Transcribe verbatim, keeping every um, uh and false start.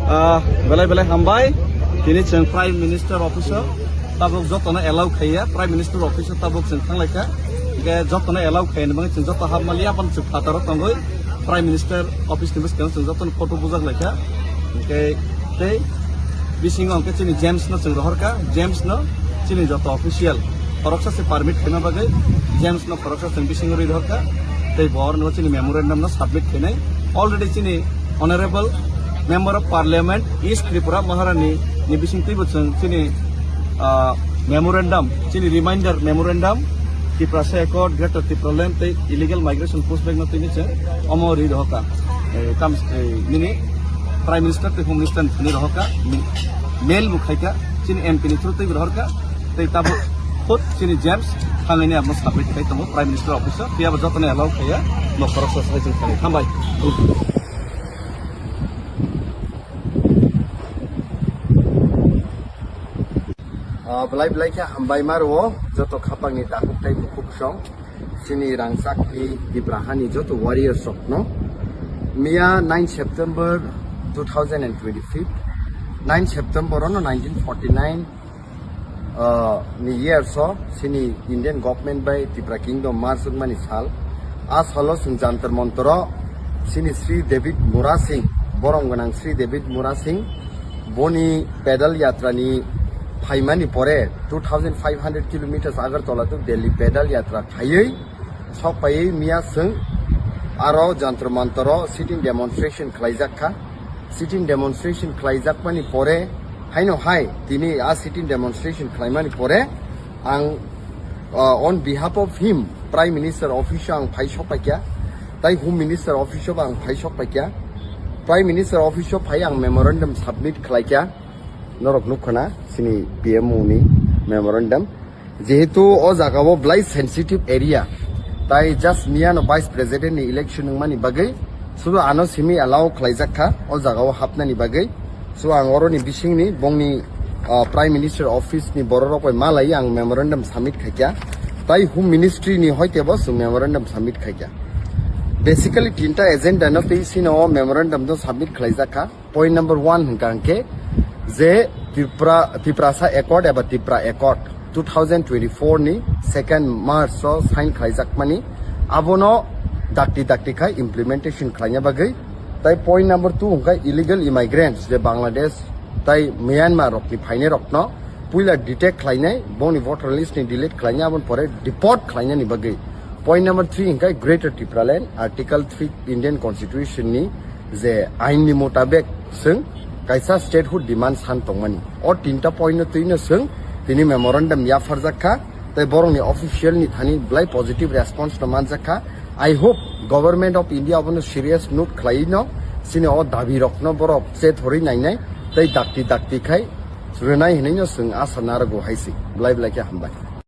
Ah, belai belai hambai. Tini chwng Prime Minister Office o tabuk jotono allow khaiya, Prime Minister Office o tabuk chwng thanglaikha. Hingke jotono allow khaiyani bagwi chwng joto hapmaliya, aphano chwng phataro tongwi Prime Minister Office ni bwskango chwng jotono photo bujak laikha. Hingke tei bisingo hingke chini James no chwng rohorkha, James no chini joto official khoroksa se permit khaima bagwi James no khoroksa chwng bisingo rwi rohorkha. Tei bo oroni chini memorandum no submit khainai. Already chini Honorable Member of Parliament East Tripura Maharani ni bising twibo chwng chini, ah, memorandum, chini reminder memorandum, Tiprasa Accord, Greater Tipraland tei illegal migration pushback no tini chwng omo ri rohoka. Eh, kam, eh, nini Prime Minister tei Home Minister ni thani rohoka, mi-, mail bo khaika, chini M P ni through tei bo rohorka, tei tabuk khud chini James thangwi ni amo submit khai tongo Prime Minister Office o, phiya bo jotono allow khaiya, no khoroksa sai chwng thangwi. Hambai. Ah, belai belai khe hambai ma rwo joto khapangni takhuk tei bukhuk song chini rangchakni Tipra hani joto warriors rokno. Miya nine September two thousand and twenty-five, nine September ono nineteen forty-nine, ah, ni year so chini Indian government bai Tipra Kingdom merge wngmani sal. A salo chwng Jantar Mantar o chini Sri David Murasing, borom gwnang Sri David Murasing, boni pedal yatra ni phaimani pore two thousand five hundred kilometers Agartala to Delhi pedal yatra khaiwi sok paiwi miya chwng aro Jantar Mantar o sitting demonstration khlaijak kha. Sitting demonstration khlaijakmani pore, haino hai tini a sitting demonstration khlaimani pore ang, uh, on behalf of him, Prime Minister Office o ang phai sok paikha, tai Home Minister Office o bo ang phai sok paikha. Prime Minister Office o phai ang memorandum submit khlaikha, norok nukkha na chini P M O ni memorandum. Jehetu o jaga o belai sensitive area, tai just miya no Vice President ni election wngmani bagwi sudu ano simi allow khlaijak kha o jaga o hapnani bagwi. So ang oroni bisingni bongni, ah, Prime Minister Office ni borok rok bai malai ang memorandum submit khaikha, tai Home Ministry ni hoite bo chwng memorandum submit khaikha. Basically tinta agenda no tei sino o memorandum no submit khlaijak kha. Point number one hwnkha hwnkhe je Tipra, Tiprasa Accord eba Tipra Accord two thousand twenty-four ni second March o sign khlaijakmani, abono dakti dakti khai implementation khlaina bagwi. Tai point number two hwnkha illegal immigrants je Bangladesh tai Myanmar rokni phainai rokno puila detect khlainai, boni voter list ni delete khlainai, aboni pore deport khlainani bagwi. Point number three hwnkha Greater Tipraland, Article three Indian Constitution ni je ain ni mutabek chwng kaisa statehood demand san tongmani. O tinta point no twi no chwng tini memorandum yapharjak kha, tei borokni official ni thani belai positive response no manjak kha. I hope Government of India abono serious note khlaiwi no chini o dabi rokno borok chethorwi nainai tei dakti dakti khai rwnai hinwi no chwng asa narwgo hai se. Belai belai khe hambai.